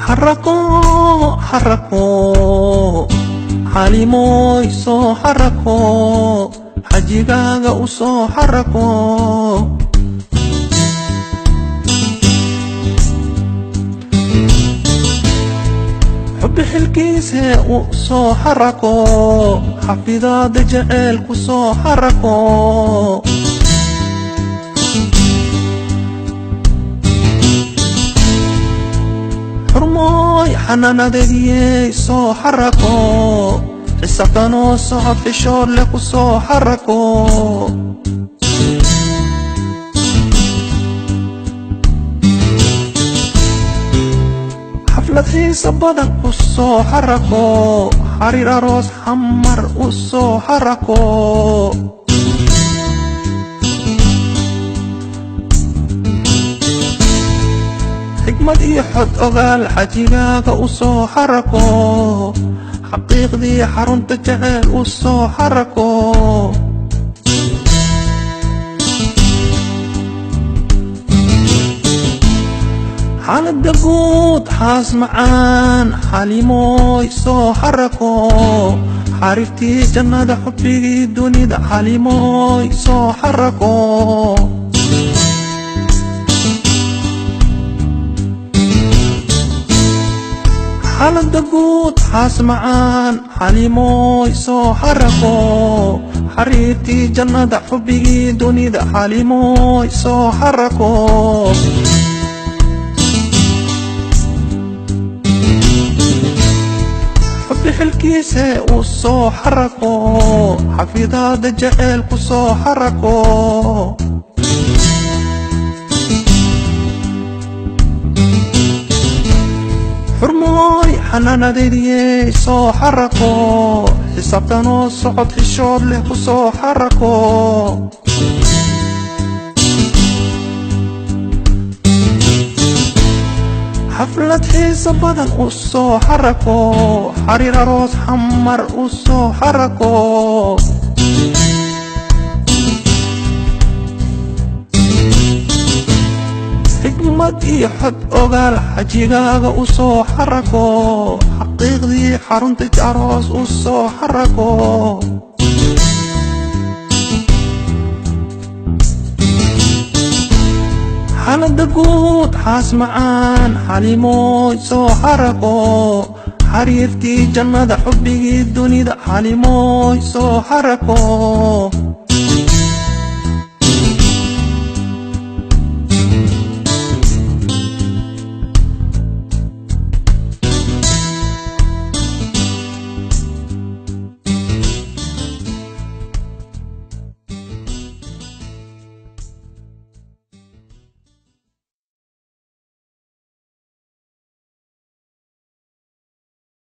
Xarako, xarako, Xaliimooy, soo xarako, xajigaaga u soo xarako. Xubbi xilkiisee u soo xarako, xafidaada jeceel ku soo xarako. Xurmooy, xanaanadeediyey, soo xarako, xisaabtanoo socod xishood leh ku soo xarako. Xaflad xiisa badan u soo xarako, xariir aroos Xamar u soo xarako. Xikmad iyo xod ogaal xajigaaga u soo xarako, xaqiiqdii xarunta jeceel u soo xarako. Xaaladda guud, xaas macaan, Xaliimooy, soo xarako, xariirtii jannada, xubbigii dunida, Xaliimooy, soo xarako. Xaaladda guud, xaas macaan, Xaliimooy, soo xarako, xariirtii jannada, xubbigii dunida, Xaliimooy, soo xarako. Xubbi xilkiise u soo xarako, xafidaada jeceel ku soo xarako. Xurmooy, xanaanadeediyey, soo xarako, xisaabtanoo socod xishood leh ku soo xarako. Xaflad xiisa badan u soo xarako, xariir aroos Xamar u soo xarako. Xikmad iyo xod ogaal xajigaaga u soo xarako, xaqiiqdii xarunta aroos u soo xarako. Xaaladda guud, xaas macaan, Xaliimooy, soo xarako, xariirtii jannada, xubbigii dunida, Xaliimooy, soo xarako.